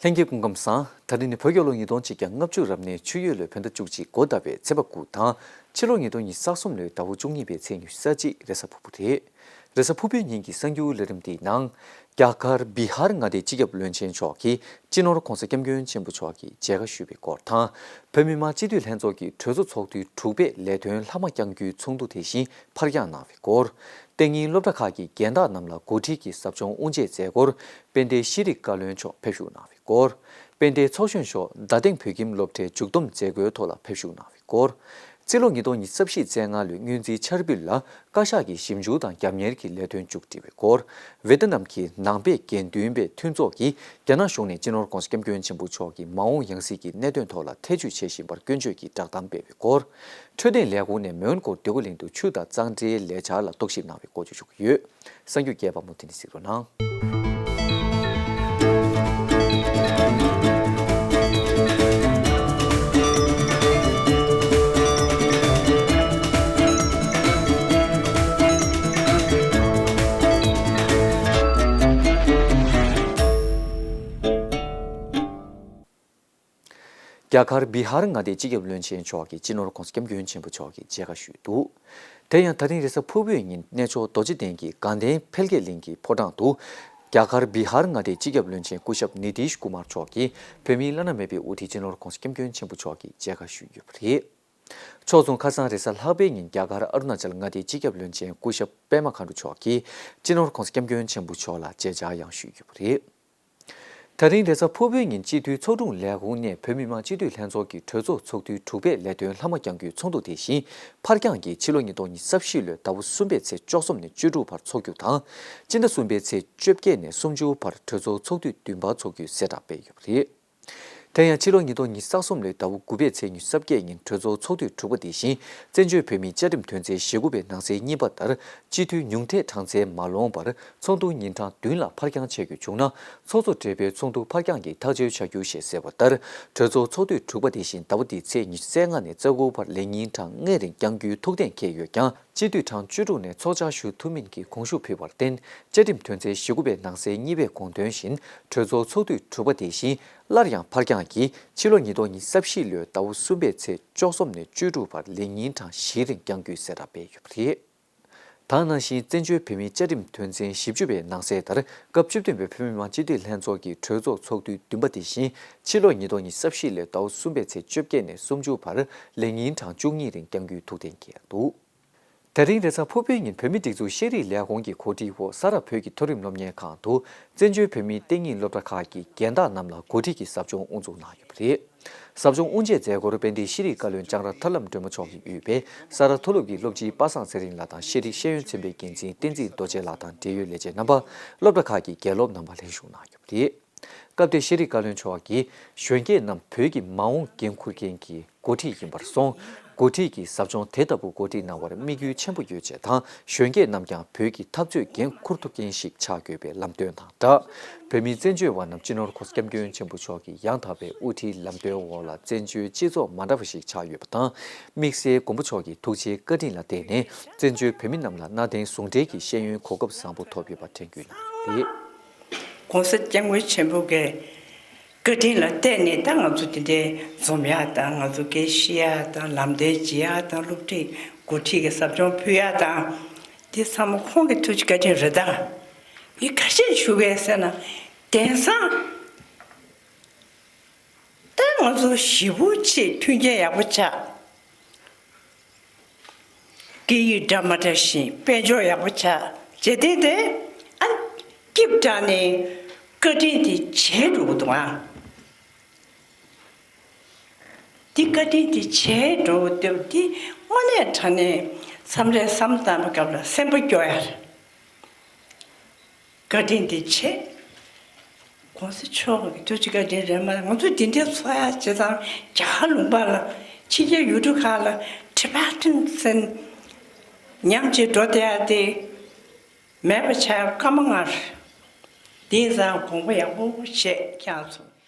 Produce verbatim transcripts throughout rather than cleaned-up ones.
ལྷན་རྒྱས་སྐུ་ཁམས་བཟང་། ད་རིང་ནི་བོད་རྒྱལ་ལོ་ཉིས་སྟོང་ཆིག་བརྒྱ་ལྔ་བཅུ་རབ་གནས་ཆུ་ཡོས་ལོའི་བོད་ཟླ་བཅུ་གཅིག་འགོ་ཟླ་བའི་ཚེས་པ་དགུ་དང་། ཕྱི་ལོ་ཉིས་སྟོང་ཉི་ཤུ་རྩ་གསུམ་ལོའི་ཟླ་བ་བཅུ་གཉིས་པའི་ཚེས་ཉི་ཤུ་རྩ་གཅིག་རེས་གཟའ་ཕུར་བུ་རེད། རེས་གཟའ་ཕུར་བུའི་ཉིན་གྱི་གསར་འགྱུར་ལས་རིམ་འདིའི་ནང་། རྒྱ་གར་བི་ཧར་མངའ་སྡེའི་སྤྱི་ཁྱབ་བློན་ཆེན་མཆོག་གིས་སྤྱི་ནོར་༧གོང་ས་༧སྐྱབས་མགོན་ཆེན་པོ་མཆོག་གི་མཇལ་ཁ་ཞུས་པའི་སྐོར་དང་། བོད་མི་མང་སྤྱི་འཐུས་ལྷན་ཚོགས་ཀྱི་གྲོས་ཚོགས་ཚོགས་དུས་དྲུག་པའི་ལས་དོན་ལྷག་མ་བསྐྱང་རྒྱུའི་ཚོགས་འདུ་དེ་བཞིན་ཕར་འགྱངས་གནང་བའི་སྐོར། ཏིང་ངེ་འཛིན་སློབ་གྲྭ་ཁག་གི་རྒན་བདག་རྣམས་ལ་འགོ་ཁྲིད་ཀྱི་ཟབ་སྦྱོང་དབུ་འབྱེད་མཛད་སྒོར་དཔལ་ལྡན་ཤེས་རིག་བཀའ་བློན་མཆོག་ཕེབས་བཞུགས་གནང་བའི་སྐོར། དཔལ་ལྡན་ཚོགས་གཞོན་མཆོག་རྡ་སྟེང་བོད་ཁྱིམ་སློབ་གྲྭའི་མཇུག་བསྡོམས་མཛད་སྒོའི་ཐོག་ལ་ཕེབས་བཞུགས་གནང་བའི་སྐོར། རྩིས་ལོ་ཉིས་སྟོང་ཉི་ཤུ་རྩ་བཞི་རྩ་ལྔ་ལོའི་སྔོན་རྩིས་འཆར་འབུལ་ལ་བཀའ་ཤག་གིས་ཞིབ་འཇུག་དང་རྒྱབ་གཉེར་གྱི་ལས་དོན་མཇུག་སྒྲིལ་བའི་སྐོར། ཝེ་ཏི་ནམ་གྱི་ནང་པའི་དགེ་འདུན་པའི་མཐུན་ཚོགས་ཀྱིས་རྒྱ་ནག་གཞུང་ནས་སྤྱི་ནོར་༧གོང་ས་༧སྐྱབས་མགོན་ཆེན་པོ་མཆོག་གི་མ་འོངས་ཡང་སྲིད་ཀྱི་གནད་དོན་ཐོག་ལ་ཐེ་བྱུས་བྱེད་བཞིན་པར་སྐྱོན་བརྗོད་ཀྱི་བསྒྲགས་གཏམ་སྤེལ་བའི་སྐོར། འཕྲོད་བསྟེན་ལས་ཁུངས་ནས་མོན་གྷོ་འདོད་རྒུ་གླིང་དུ་ཆུ་དང་གཙང་སྦྲའི་ལས་འཆར་ལ་རྟོག་ཞིབ་གནང་བའི་སྐོར་བརྗོད་ཞུ་གི་ཡོད། གསར་འགྱུར་རྒྱས་པ་མུ་མཐུད་ནས་གཟིགས་རོགས་གནང་། རྒྱ་གར་བི་ཧར་མངའ་སྡེའི་སྤྱི་ཁྱབ་བློན་ཆེན་མཆོག་གིས་སྤྱི་ནོར་༧གོང་ས་༧སྐྱབས་མགོན་ཆེན་པོ་མཆོག་གི་མཇལ་ཁ་ཞུས་འདུག་དེ་ཡང་ད་རིང་རེས་གཟའ་ཕུར་བུའི་ཉིན་གནས་མཆོག་རྡོ་རྗེ་གདན་གྱི་དགའ་ལྡན་འཕེལ་རྒྱས་གླིང་གི་ཕོ་བྲང་དུ། རྒྱ་གར་བི་ཧར་མངའ་སྡེའི་སྤྱི་ཁྱབ་བློན་ཆེན་སྐུ་ཞབས་ནི་ཏིཤ་ཀུ་མར་མཆོག་གིས་བོད་མིའི་བླ་ན་མེད་པའི་དབུ་ཁྲིད་སྤྱི་ནོར་༧གོང་ས་༧སྐྱབས་མགོན་ཆེན་པོ་མཆོག་གི་མཇལ་ཁ་ཞུས་ཡོད་པ་རེད། ཕྱོགས་མཚུངས་ཁ་སང་རེས་གཟའ་ལྷག་པའི་ཉིན་རྒྱ་གར་ཨ་རུ་ན་ཅལ་མངའ་སྡེའི་སྤྱི་ཁྱབ་བློན་ཆེན་སྐུ་ཞབས་པད་མ་མཁའ་འགྲོ་མཆོག་གིས་སྤྱི་ནོར་༧གོང་ས་༧སྐྱབས་མགོན་ཆེན་པོ་མཆོག་ལ་མཇལ་བཅར་ཡང་ཞུས་ཡོད་པ་རེད། ད་རིང་རེས་གཟའ་ཕུར་བུའི་ཉིན་སྤྱི་འཐུས་ཚོགས་དྲུང་ལས་ཁུངས་ནས་བོད་མི་མང་སྤྱི་འཐུས་ལྷན་ཚོགས་ཀྱི་གྲོས་ཚོགས་ཚོགས་དུས་དྲུག་པའི་ལས་དོན་ལྷག་མ་བསྐྱང་རྒྱུའི་ཚོགས་འདུ་དེ་བཞིན་ཕར་འགྱངས་ཀྱིས་ཕྱི་ལོ་ཉིས་སྟོང་ཉི་ཤུ་རྩ་བཞི་ལོའི་ཟླ་བ་གསུམ་པའི་ཚེས་བཅུ་གསུམ་ནས་བཅུ་དྲུག་བར་འཚོགས་རྒྱུ་དང་། སྤྱི་ཟླ་གསུམ་པའི་ཚེས་བཅོ་བརྒྱད་ནས་སུམ་ཅུ་བར་གྲོས་ཚོགས་ཚོགས་དུས་བདུན་པ་འཚོགས་རྒྱུའི་གསལ་བསྒྲགས་སྤེལ་ཡོད་པ་རེད། དེ་ཡང་ཕྱི་ལོ་ཉིས་སྟོང་ཉི་ཤུ་རྩ་གསུམ་ལོའི་ཟླ་བ་དགུ་པའི་ཚེས་ཉི་ཤུ་རྩ་བརྒྱད་ཉིན་གྲོས་ཚོགས་ཚོགས་དུས་དྲུག་པ་དེ་བཞིན་བཙན་བྱོལ་བོད་མིའི་བཅའ་ཁྲིམས་དོན་ཚན་ཞེ་དགུ་པའི་ནང་གསེས་གཉིས་པ་ལྟར་སྤྱི་འཐུས་ཉུང་མཐའི་གྲངས་ཚད་མ་ལོངས་པར་ཚོགས་འདུ་ཉིན་གྲངས་བདུན་ལ་ཕར་འགྱངས་བྱེད་དགོས་བྱུང་ན་ཚོགས་གཙོ་སྦྲེལ་པོའི་ཚོགས་འདུ་ཕར་འགྱངས་ཀྱིས་ཐག་གཅོད་བྱ་རྒྱུ་ཞེས་གསལ་བ་ལྟར་གྲོས་ཚོགས་ཚོགས་དུས་དྲུག་པ་དེ་བཞིན་ཟླ་བ་འདིའི་ཚེས་ཉི་ཤུ་རྩ་ལྔ་ནས་རྩ་དགུ་བར་ལས་ཉིན་གྲངས་ལྔའི་རིང་འགྱངས་རྒྱུའི་ཐུགས་གཏན་འཁེལ་ཡོད་ཀྱང་། སྤྱི་འཐུས་གྲངས་བཅུ་དྲུག་ནས་ཚོགས་བཅར་ཞུ་ཐུབ་མིན་གྱི་དགོངས་ཞུ་ཕུལ་བར་བརྟེན། བཅའ་ཁྲིམས་དོན་ཚན་ཞེ་དགུ་པའི་ནང་གསེས་གཉིས་པའི་དགོངས་དོན་བཞིན་གྲོས་ཚོགས་ཚོགས་དུས་དྲུག་པ་དེ་བཞིན་སླར་ཡང་ཕར་འགྱངས་ཀྱིས་ཕྱི་ལོ་ཉིས་སྟོང་ཉི་ཤུ་རྩ་བཞི་ལོའི་ཟླ་བ་གསུམ་པའི་ཚེས་བཅུ་གསུམ་ནས་བཅུ་དྲུག་བར་ལས་ཉིན་གྲངས་བཞིའི་རིང་འགྱངས་རྒྱུའི་གསལ་བསྒྲགས་སྤེལ་ཡོད་པ་རེད། ད་ནང་བཞིན་བཙན་བྱོལ་བོད་མིའི་བཅའ་ཁྲིམས་དོན་ཚན་བཞི་བཅུ་པའི་ནང་གསེས་ལྟར་སྐབས་བཅུ་བདུན་པའི་བོད་མི་མང་སྤྱི་འཐུས་ལྷན་ཚོགས་ཀྱི་གྲོས་ཚོགས་ཚོགས་དུས་བདུན་པ་དེ་བཞིན་ཕྱི་ལོ་ཉིས་སྟོང་ཉི་ཤུ་རྩ་བཞི་ལོའི་ཟླ་བ་གསུམ་པའི་ཚེས་བཅོ་བརྒྱད་ནས་སུམ་ཅུ་བར་ལས་ཉིན་གྲངས་བཅུ་གཉིས་རིང་འགྱངས་རྒྱུའི་ཐུགས་གཏན་འཁེལ་འདུག་དེ་རིང་རེས་གཟའ་ཕུར་བུའི་ཉིན་བོད་མིའི་སྒྲིག་འཛུགས་ཤེས་རིག་ལས་ཁུངས་ཀྱི་གོ་སྒྲིག་འོག་ས་རཱ་བོད་ཀྱི་མཐོ་རིམ་སློབ་གཉེར་ཁང་དུ་བཙན་བྱོལ་བོད་མིའི་ཏིང་ངེ་འཛིན་སློབ་གྲྭ་ཁག་གི་རྒན་བདག་རྣམས་ལ་འགོ་ཁྲིད་ཀྱི་ཟབ་སྦྱོང་དབུ་འཛུགས་གནང་ཡོད་པ་རེད། ཟབ་སྦྱོང་དབུ་འབྱེད་མཛད་སྒོར་དཔལ་ལྡན་ཤེས་རིག་བཀའ་བློན་ལྕང་ར་ཐར་ལམ་སྒྲོལ་མ་མཆོག་གིས་དབུས་པའི་ས་རཱ་མཐོ་སློབ་ཀྱི་སློབ་སྤྱི་པ་སངས་ཚེ་རིང་ལགས་དང་ཤེས་རིག་ཤེས་ཡོན་ཚན་པའི་འགན་འཛིན་བསྟན་འཛིན་རྡོ་རྗེ་ལགས་དང་འབྲེལ་ཡོད་ལས་བྱེད་རྣམ་པ། སློབ་གྲྭ་ཁག་གི་རྒན་སློབ་རྣམ་པ་ལྷན་ཞུགས་གནང་ཡོད་པ་རེད། སྐབས་དེར་ཤེས་རིག་བཀའ་བློན་མཆོག་གིས་གཞོན་སྐྱེས་རྣམས་བོད་ཀྱི་མ་འོངས་འགན་འཁུར་མཁན་གྱི་འགོ་ཁྲིད་ཡིན་པར་སོང་། འགོ་ཁྲིད་ཀྱིས་ཟབ་སྦྱོང་དེ་ལྟ་བུ་འགོ་ཁྲིད་གནང་བར་དམིགས་ཡུལ་ཆེན་པོ་ཡོད་ཅེས་དང་གཞོན་སྐྱེས་རྣམས་ཀྱང་བོད་ཀྱི་འཐབ་རྩོད་འགན་འཁུར་ཐུབ་མཁན་ཞིག་ཆགས་དགོས་པའི་ལམ་སྟོན་དང་སྦྲགས། བོད་མིའི་བཙན་བྱོལ་བ་རྣམས་སྤྱི་ནོར་༧གོང་ས་༧སྐྱབས་མགོན་ཆེན་པོ་མཆོག་གི་ཡང་དག་པའི་དབུ་ཁྲིད་ལམ་སྟོན་འོག་ལ་བཙན་བྱོལ་སྤྱི་ཚོགས་མ་འདྲ་བ་ཞིག་ཆགས་ཡོད་པ་དང་། དམིགས་བསལ་མགོན་པོ་མཆོག་གི་ཐུགས་རྗེའི་བཀའ་དྲིན་ལ་བརྟེན་ནས་བཙན་བྱོལ་བོད་མི་རྣམས་ལ་གནའ་དེང་ཟུང་འབྲེལ་གྱི་ཤེས་ཡོན་གོ་སྐབས་བཟང་པོ་ཐོབ་ཡོད་པ་དྲན་སྐུལ་གནང་ཡོད་པ་རེད། ༸གོང་ས་༸སྐྱབས་མགོན་ཆེན་པོ་གི་བཀའ་དྲིན་ལ་བརྟེན་ནས་ད་ང་ཚོ་དེ་འདྲའི་འཛོམས་ཡག་དང་ང་ཚོ་སྐད་བཤད་ཡག་དང་ལམ་སྟོན་བྱེད་ཡག་དང་སློབ་ཁྲིད་འགོ་ཁྲིད་ཀྱི་ཟབ་སྦྱོང་ཕུལ་ཡག་དང་། དེ་ཚང་མ་ཁོང་གི་ཐུགས་ཀྱི་བཀའ་དྲིན་རེད་ད། ངས་ཁ་ཤས་ཞུ་གས་ཟེར་ན། དེང་སང་ད་ང་ཚོ་ཞེ་པོ་ཅིག་མཐུན་རྐྱེན་ཡག་པོ་ཆགས། སྐད་ཡིག་འདྲ་མ་འདྲ་བཞིན་དཔལ་འབྱོར་ཡག་པོ་ཆགས། བྱས་དེ་དེ་ཨ་སྐྱིབས་དྲག་ནས་བཀའ་དྲིན་དེ་བྱས་འགྲོ་གི་འདུག་ཨ། འདི་བཀའ་དྲིན་དེ་བྱས་འགྲོ་གི་འདུག་འདི་དངོས་གནས་དྲང་གནས་མཚམས་རེ་བསམ་བློ་བཏང་བའི་སྐབས་ལ་སེམས་པ་སྐྱོ་ཡ་རེད། བཀའ་དྲིན་དེ་ཆེ། ༸གོང་ས་མཆོག་གི་ཐུགས་རྗེ་བཀའ་དྲིན་རེད་མ་རེད། ང་ཚོ་འདི་འདྲའི་འཚོ་ཡ་བྱེད་སྟངས་རྒྱ་གར་ལུང་པ་ལ་ཕྱི་རྒྱལ་ཡུལ་གྲུ་ཁག་ལ་ཊི་བེ་ཊན་ཟེར་ཉམས་ཀྱིས་འགྲོ་བསྡད་ཡ་དེ་མེད་པ་བྱ་ཡ་སྐར་མ་ལྔ་རེད། དེང་སང་དགོངས་པ་ཡག་པོ་བཞེས་ཁྱེད་ཚོ་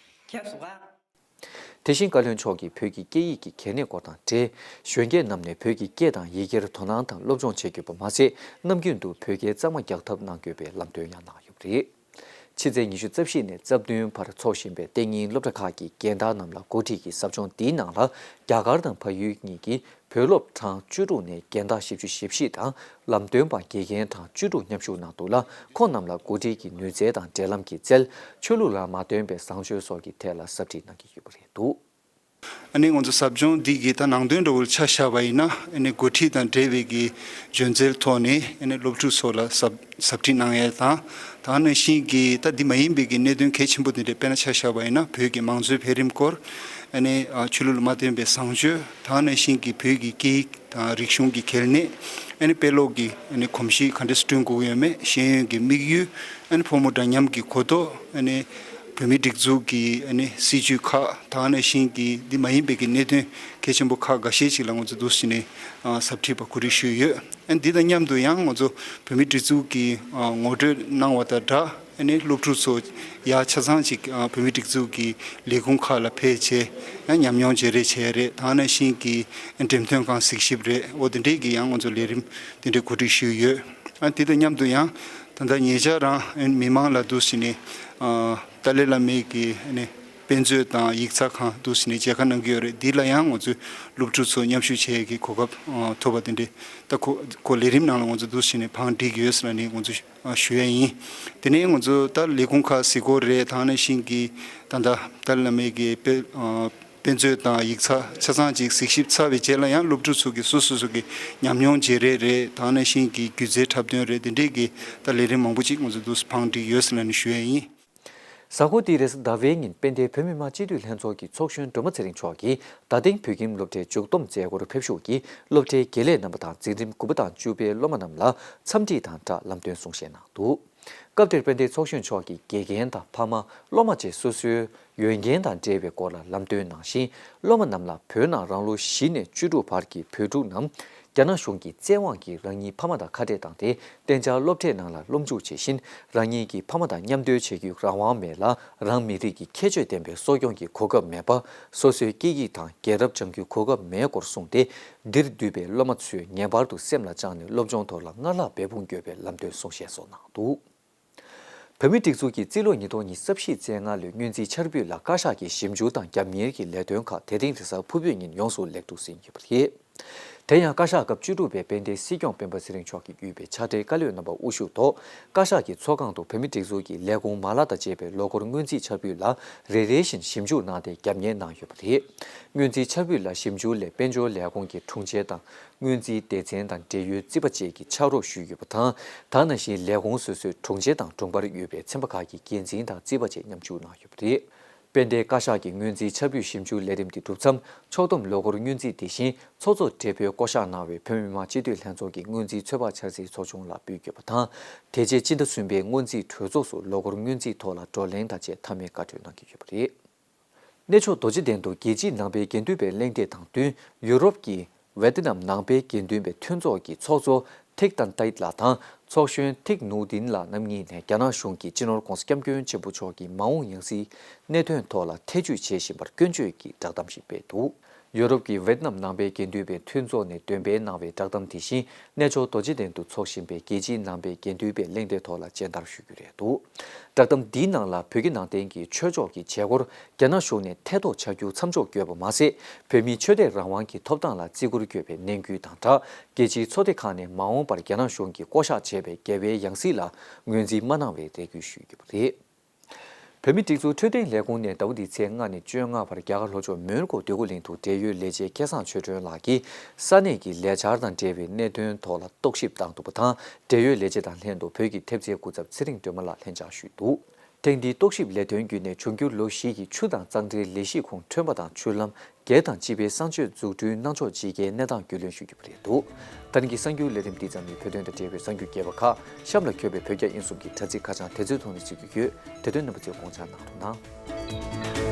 མཁྱེན་སོང་ཨ། དེ་བཞིན་བཀའ་བློན་མཆོག་གིས་བོད་ཀྱི་སྐད་ཡིག་གི་གལ་གནད་སྐོར་དང་འབྲེལ། གཞོན་སྐྱེས་རྣམས་ནས་བོད་ཀྱི་སྐད་དང་ཡི་གེར་དོ་སྣང་དང་སློབ་སྦྱོང་བྱེད་དགོས་པ་མ་ཟད། ནམ་རྒྱུན་དུ་བོད་སྐད་གཙང་མ་རྒྱག་ཐབས་གནང་དགོས་པའི་ལམ་སྟོན་ཡང་གནང་ཡོད་པ་རེད། ཕྱི་ཚེས་ཉི་ཤུ་རྩ་བཞི་ནས་རྩ་བདུན་བར་འཚོགས་བཞིན་པའི་གཏན་ཉིན་སློབ་གྲྭ་ཁག་གི་རྒན་བདག་རྣམས་ལ་འགོ་ཁྲིད་ཀྱི་ཟབ་སྦྱོང་འདིའི་ནང་ལ། རྒྱ་གར་དང་བལ་ཡུལ་གཉིས་ཀྱི་བོད་སློབ་གྲངས་བཅུ་དྲུག་ནས་རྒན་བདག་བཞི་བཅུ་ཞེ་བཞི་དང་། ལམ་སྟོན་པ་དགེ་རྒན་གྲངས་བཅུ་དྲུག་མཉམ་ཞུགས་གནང་འདུག་ལ། ཁོང་རྣམས་ལ་འགོ་ཁྲིད་ཀྱི་ནུས་རྩལ་དང་འབྲེལ་ལམ་གྱི་རྩལ། ཆོས་ལུགས་ལ་མ་བརྟེན་པའི་བཟང་སྤྱོད་སོགས་ཀྱི་ཐད་ལ་ཟབ་ཁྲིད་གནང་གི་ཡོད་པ་རེད་འདུག། ཨ་ནི་ང་ཚོ་ཟབ་སྦྱོང་འདི་གི་ད་ནང་དོན་འདྲ་བོ་ཆ་བཞག་པ་ཡིན་ན། ཨ་ནི་འགོ་ཁྲིད་དང་འབྲེལ་བའི་གི་འཇོན་རྩལ་ཐོག་ནས་ཨ་ནི་སློབ་ཕྲུག་ཚོ་ལ་ཟབ་ཟབ་ཁྲིད་གནང་ཡས་དང་། ད་ག་ནང་བཞིན་གྱི་ད་འདི་མ་ཡིན་པའི་གི་གནད་དོན་གལ་ཆེན་པོ་དེ་འདྲ། དཔེར་ན་ཆ་བཞག་པ་ཡིན་ན། བོད་ཀྱི་མང་གཙོའི་འཕེལ་རིམ་སྐོར། ཨ་ནི་ཨ་ཆོས་ལུགས་ལ་མ་བརྟེན་པའི་བཟང་སྤྱོད། ད་ག་ནང་བཞིན་གྱི་བོད་ཀྱི་སྐད་ཡིག་དང་རིག་གཞུང་གི་གལ་གནད། ཨ་ནི་དཔེ་ཀློག་གི་ཨ་ནི་གོམས་གཤིས་ག་འདྲ་སེ་བསྐྲུན་དགོས་ཀྱི་ཡོད་མེད། ཤེས་ཡོན་གྱི་དམིགས་ཡུལ། ཨ་ནི་ཕོ་མོ་འདྲ་མཉམ་གྱི་གོ་རྟོགས། ཨ་ནི་བོད་མིའི་སྒྲིག་འཛུགས་ཀྱི་ཨ་ནི་སྲིད་ཇུས་ཁག། ད་ག་ནང་བཞིན་གྱི་འདི་མ་ཡིན་པའི་གི་གནད་དོན་གལ་ཆེན་པོ་ཁག་འགའ་ཤས་ཅིག་ལ་ང་ཚོ་འདུག་སེ་བྱས་ནས་ཨ་ཟབ་ཁྲིད་པ་གོ་སྒྲིག་ཞུས་ཡོད། ཨ་ནི་འདི་དང་མཉམ་དུ་ཡང་ང་ཚོ་བོད་མིའི་སྒྲིག་འཛུགས་ཀྱིས་ཨ་ངོ་སྤྲོད་གནང་བ་དང་སྦྲགས། ཨ་ནི་སློབ་ཕྲུག་ཚོ་ཡ་ཆ་ཚང་ཅིག་ཨ་བོད་མིའི་སྒྲིག་འཛུགས་ཀྱི་ལས་ཁུངས་ཁག་ལ་ཕེབས་བྱས་ཡང་ཉམས་མྱོང་བརྗེ་རེས་བྱས་རེད། ད་ག་ནང་བཞིན་གྱི་འགྲེམས་སྟོན་ཁང་གཟིགས་ཞིབ་རེད། འོ་དེ་འདྲས་ཀྱི་ཡང་ང་ཚོ་ལས་རིམ་དེ་འདྲས་གོ་སྒྲིག་ཞུས་ཡོད། ཨ་དེ་དང་མཉམ་དུ་ཡང་ད་ལྟ་ཉེ་ཆར་རང་མི་མང་ལ་འདུག་སེ་བྱས་ནས་ཨ་ཏཱ་ལའི་བླ་མའི་གི་ཨ་ནི་དཔེ་མཛོད་དང་ཡིག་ཚགས་ཁང་འདུག་སེ་བྱས་ནས་མཇལ་ཁ་གནང་གི་ཡོད་རེད། འདི་ལ་ཡང་ང་ཚོས་སློབ་ཕྲུག་ཚོ་མཉམ་ཞུགས་བྱེད་ཡས་ཀྱི་གོ་སྐབས་ཨ་ཐོབ་པ་དེ་འདྲས་ད་ཁོ་ཁོ་ལས་རིམ་ནང་ལ་ང་ཚོ་འདུག་སེ་བྱས་ནས་བང་བསྒྲིགས་ཡོད་ཟེར་ནས་ང་ཚོ་ཨ་ཞུ་ཡ་ཡིན། དེ་ནས་ང་ཚོ་ད་ལས་ཁུངས་ཁག་གཟིགས་སྐོར་རེད། ད་ག་ནང་བཞིན་གྱི་ད་ལྟ་ཏཱ་ལའི་བླ་མའི་གི་དཔེ་ཨ་དཔེ་མཛོད་དང་ཡིག་ཚགས་ཆ་ཚང་ཅིག་གཟིགས་ཞིབ་ཚར་བའི་རྗེས་ལ་ཡང་སློབ་ཕྲུག་ཚོ་གི་སོ་སོ་སོ་གི་ཉམས་མྱོང་བརྗེ་རེས་རེད། ད་ག་ནང་བཞིན་གྱི་སྒྱུ་རྩལ་འཁྲབ་སྟོན་རེད། དེ་འདྲས་ཀྱི་ད་ལས་རིམ་མང་པོ་ཅིག་ང་ཚོ་འདུག་སེ་བང་བསྒྲིགས་ཡོད་ཟེར་ནས་ཞུ་ཡ་ཡིན། གཟའ་འཁོར་འདིའི་རེས་གཟའ་ཟླ་བའི་ཉིན་དཔལ་ལྡན་བོད་མི་མང་སྤྱི་འཐུས་ལྷན་ཚོགས་ཀྱི་ཚོགས་གཞོན་སྒྲོལ་མ་ཚེ་རིང་མཆོག་གིས་རྡ་སྟེང་བོད་ཁྱིམ་སློབ་གྲྭའི་མཇུག་བསྡོམས་མཛད་སྒོར་ཕེབས་ཞུགས་ཀྱིས་སློབ་གྲྭའི་དགེ་ལས་རྣམ་པ་དང་འཛིན་རིམ་དགུ་པ་དང་བཅུ་པའི་སློབ་མ་རྣམས་ལ་འཚམས་འདྲི་དང་སྦྲགས་ལམ་སྟོན་གསུང་བཤད་གནང་འདུག། སྐབས་དེར་དཔལ་ལྡན་ཚོགས་གཞོན་མཆོག་གིས་དགེ་རྒན་དང་ཕ་མ། སློབ་མ་བཅས་སོ་སོའི་འོས་འགན་དང་འབྲེལ་བའི་སྐོར་ལ་ལམ་སྟོན་གནང་ཞིང་། སློབ་མ་རྣམས་ལ་བོད་ནང་རང་ལོ་བཞི་ནས་བཅུ་དྲུག་བར་གྱི་བོད་ཕྲུག་རྣམས་རྒྱ་ནག་གཞུང་གིས་བཙན་དབང་གིས་རང་ཉིད་ཕ་མ་དང་ཁ་བྲལ་བཏང་སྟེ། གཏན་འཇགས་སློབ་གྲྭའི་ནང་ལ་སློབ་འཇུག་བྱེད་བཞིན། རང་ཉིད་ཀྱི་ཕ་མ་དང་མཉམ་སྡོད་བྱེད་རྒྱུའི་རང་དབང་མེད་ལ། རང་མི་རིགས་ཀྱི་ཁྱད་ཆོས་ལྡན་པའི་གསོ་སྐྱོང་གི་གོ་སྐབས་མེད་པ། སོ་སོའི་སྐད་ཡིག་དང་རྒྱལ་རབས་སྦྱང་རྒྱུའི་གོ་སྐབས་མེད་སྐོར་གསུངས་ཏེ། འདིར་འདུས་པའི་སློབ་མ་ཚོས་ངེས་པར་དུ་སེམས་ལ་བཅངས་ནས་སློབ་སྦྱོང་ཐོག་ལ་སྔར་ལྷག་འབད་འབུངས་དགོས་པའི་ལམ་སྟོན་གསུང་བཤད་སོགས་གནང་འདུག། བོད་མིའི་སྒྲིག་འཛུགས་ཀྱིས་རྩིས་ལོ་ཉིས་སྟོང་ཉི་ཤུ་རྩ་བཞི་ཚེས་ལྔ་ལོའི་སྔོན་རྩིས་འཆར་འབུལ་ལ་བཀའ་ཤག་གི་ཞིབ་འཇུག་དང་རྒྱབ་གཉེར་གྱི་ལས་དོན་ཁག་དེ་རིང་རེས་གཟའ་ཕུར་བུའི་ཉིན་ཡོངས་སུ་ལེགས་གྲུབ་ཟིན་ཡོད་པ་རེད། དེ་ཡང་བཀའ་ཤག་སྐབས་བཅུ་དྲུག་པའི་དཔལ་ལྡན་སྲིད་སྐྱོང་སྤེན་པ་ཚེ་རིང་མཆོག་གིས་དབུས་པའི་ཕྱག་སྦྲེལ་བཀའ་བློན་རྣམ་པ་དབུ་བཞུགས་ཐོག་བཀའ་ཤག་གི་ཚོགས་ཁང་དུ་བོད་མིའི་སྒྲིག་འཛུགས་ཀྱི་ལས་ཁུངས་མ་ལག་དང་བཅས་པའི་ལོ་འཁོར་སྔོན་རྩིས་འཆར་འབུལ་ལ་རེ་རེ་བཞིན་ཞིབ་འཇུག་གནང་སྟེ་རྒྱབ་གཉེར་གནང་ཡོད་པ་རེད། སྔོན་རྩིས་འཆར་འབུལ་ལ་ཞིབ་འཇུག་ལས་དཔལ་འབྱོར་ལས་ཁུངས་ཀྱི་དྲུང་ཆེ་དང་། སྔོན་རྩིས་སྡེ་ཚན་དང་འབྲེལ་ཡོད་རྩིས་པ་བཅས་ཀྱིས་ཕྱག་རོགས་ཞུས་ཡོད་པ་དང་། ད་ག་ནང་བཞིན་ལས་ཁུངས་སོ་སོའི་དྲུང་ཆེ་དང་དྲུང་འཕར་ཡོད་པའི་ཚན་པ་ཁག་གི་འགན་འཛིན་དང་རྩིས་པ་བཅས་མཉམ་ཞུགས་གནང་ཡོད་པ་རེད། དཔལ་ལྡན་བཀའ་ཤག་གི་སྔོན་རྩིས་འཆར་འབུལ་ཞིབ་འཇུག་ལས་རིམ་དེ་གྲུབ་མཚམས། ཕྱོགས་བསྡོམས་ལོ་འཁོར་སྔོན་རྩིས་དེ་བཞིན་ཚོགས་གཙོ་སྦྲེལ་པོས་བསྐོ་གཞག་གནང་བའི་བོད་མི་མང་སྤྱི་འཐུས་ལྷན་ཚོགས་ཀྱི་སྔོན་རྩིས་ཚོད་དཔག་འཆར་ཟིན་ཚོགས་ཆུང་ལ་ཕུལ་ཡོད་པ་དང་། དེ་རྗེས་སྤྱི་ཟླ་གསུམ་པའི་སྔོན་རྩིས་གྲོས་ཚོགས་སུ་ལོ་འཁོར་སྔོན་རྩིས་ཐོག་ལ་བགྲོ་གླེང་དང་བཅས་མཐའ་མའི་བཀའ་གྲོས་གནང་གི་ཡོད་པ་རེད། གནས་མཆོག་རྡོ་རྗེ་གདན་དུ་རྒྱལ་སྤྱིའི་ནང་པའི་དགེ་འདུན་པའི་གླེང་སྟེགས་དང་བསྟུན། ཡུ་རོབ་ཀྱི་ཝེ་ཏི་ནམ་ནང་པའི་དགེ་འདུན་པའི་མཐུན་ཚོགས་ཀྱི་ཚོགས་གཙོ་ཐིག་ཏན་ཏཱིད་ལགས་དང་ཚོགས་གཞོན་ཐིག་ནུའུ་དིན་ལགས་རྣམ་གཉིས་ནས་རྒྱ་ནག་གཞུང་གིས་སྤྱི་ནོར་༧གོང་ས་༧སྐྱབས་མགོན་ཆེན་པོ་མཆོག་གི་མ་འོངས་ཡང་སྲིད་གནད་དོན་ཐོག་ལ་ཐེ་བྱུས་བྱེད་བཞིན་པར་སྐྱོན་བརྗོད་ཀྱི་བསྒྲགས་གཏམ་ཞིག་སྤེལ་འདུག། ཡུ་རོབ་ཀྱི་ཝེ་ཏི་ནམ་ནང་པའི་དགེ་འདུན་པའི་མཐུན་ཚོགས་ནས་འདོན་སྤེལ་གནང་བའི་བསྒྲགས་གཏམ་དེ་བཞིན། གནས་མཆོག་རྡོ་རྗེ་གདན་དུ་འཚོགས་བཞིན་པའི་རྒྱལ་སྤྱིའི་ནང་པའི་དགེ་འདུན་པའི་གླེང་སྟེགས་ཐོག་ལ་སྤྱན་བསྟར་ཞུ་རྒྱུ་རེད་འདུག། བསྒྲགས་གཏམ་འདིའི་ནང་ལ་བོད་ཀྱི་ནང་བསྟན་གྱི་ཆོས་ཕྱོགས་ཀྱི་བྱེད་སྒོར་རྒྱ་ནག་གཞུང་ནས་ཐེ་གཏོགས་བྱ་རྒྱུ་མཚམས་འཇོག་དགོས་པ་མ་ཟད། བོད་མིའི་ཆོས་དད་རང་དབང་གི་ཐོབ་ཐང་ལ་བརྩི་བཀུར་དགོས་པའི་ནན་སྐུལ་དང་སྦྲགས། རྒྱལ་སྤྱིའི་ཚོགས་སྡེ་ཁག་ནས་མ་འོངས་པར་རྒྱ་ནག་གཞུང་གིས་བསྐོ་གཞག་བྱས་པའི་འགལ་བའི་ཡང་སྲིད་ལ་ངོས་འཛིན་མ་གནང་བའི་རེ་སྐུལ་ཞུས་ཡོད་པ་རེད། བོད་མིའི་སྒྲིག་འཛུགས་འཕྲོད་བསྟེན་ལས་ཁུངས་ནས་ཟླ་བ་འདིའི་ཚེས་ལྔ་ནས་བཅོ་ལྔ་བར་རྒྱ་གར་ལྷོ་ཕྱོགས་མོན་གྷོ་འདོད་རྒུ་གླིང་དུ་འབྲེལ་ཡོད་ལས་བྱེད་སྐལ་བཟང་ཆོས་སྒྲོན་ལགས་ཀྱིས་ས་གནས་ཀྱི་ལས་འཆར་དང་འབྲེལ་བའི་གནད་དོན་ཐོག་ལ་རྟོག་ཞིབ་བཏང་འདུག་པ་དང་། འབྲེལ་ཡོད་ལས་བྱེད་དང་ལྷན་དུ་བོད་ཀྱི་ཐེབས་རྩའི་སྐུ་ཚབ་ཚེ་རིང་སྒྲོལ་མ་ལགས་ལྷན་བཅར་ཞུས་འདུག། ཐེངས་འདིའི་རྟོག་ཞིབ་ལས་དོན་བརྒྱུད་ནས་འབྱུང་འགྱུར་ལོ་བཞི་ཡི་ཆུ་དང་གཙང་སྦྲེལ་ལས་གཞི་ཁོངས་ཁྲོན་པ་དང་ཆུ་ལམ། སྒེར་དང་སྤྱི་པའི་གསང་སྤྱོད་འཛུགས་སྐྲུན་གནང་ཕྱོགས་ཇི་དགེའི་གནས་སྟངས་རྒྱུས་ལོན་ཞུ་རྒྱུ་རེད་འདུག། ད་རིང་གི་གསར་འགྱུར་ལས་རིམ་འདི་ཙམ་ནས། བོད་དོན་དང་འབྲེལ་བའི་གསར་འགྱུར་རྒྱས་པ་ཁག་གཤམ་ལ་འཁོད་པའི་བོད་རྒྱ་དབྱིན་གསུམ་གྱི་དྲ་ཚིགས་ཁ་བྱང་དེ་ཚོའི་ཐོག་ནས་གཟིགས་རྒྱུ་ཡོད། དེ་དོན་རྣམ་པ་ཚོས་དགོངས་འཇགས་གནང་རོགས་གནང་།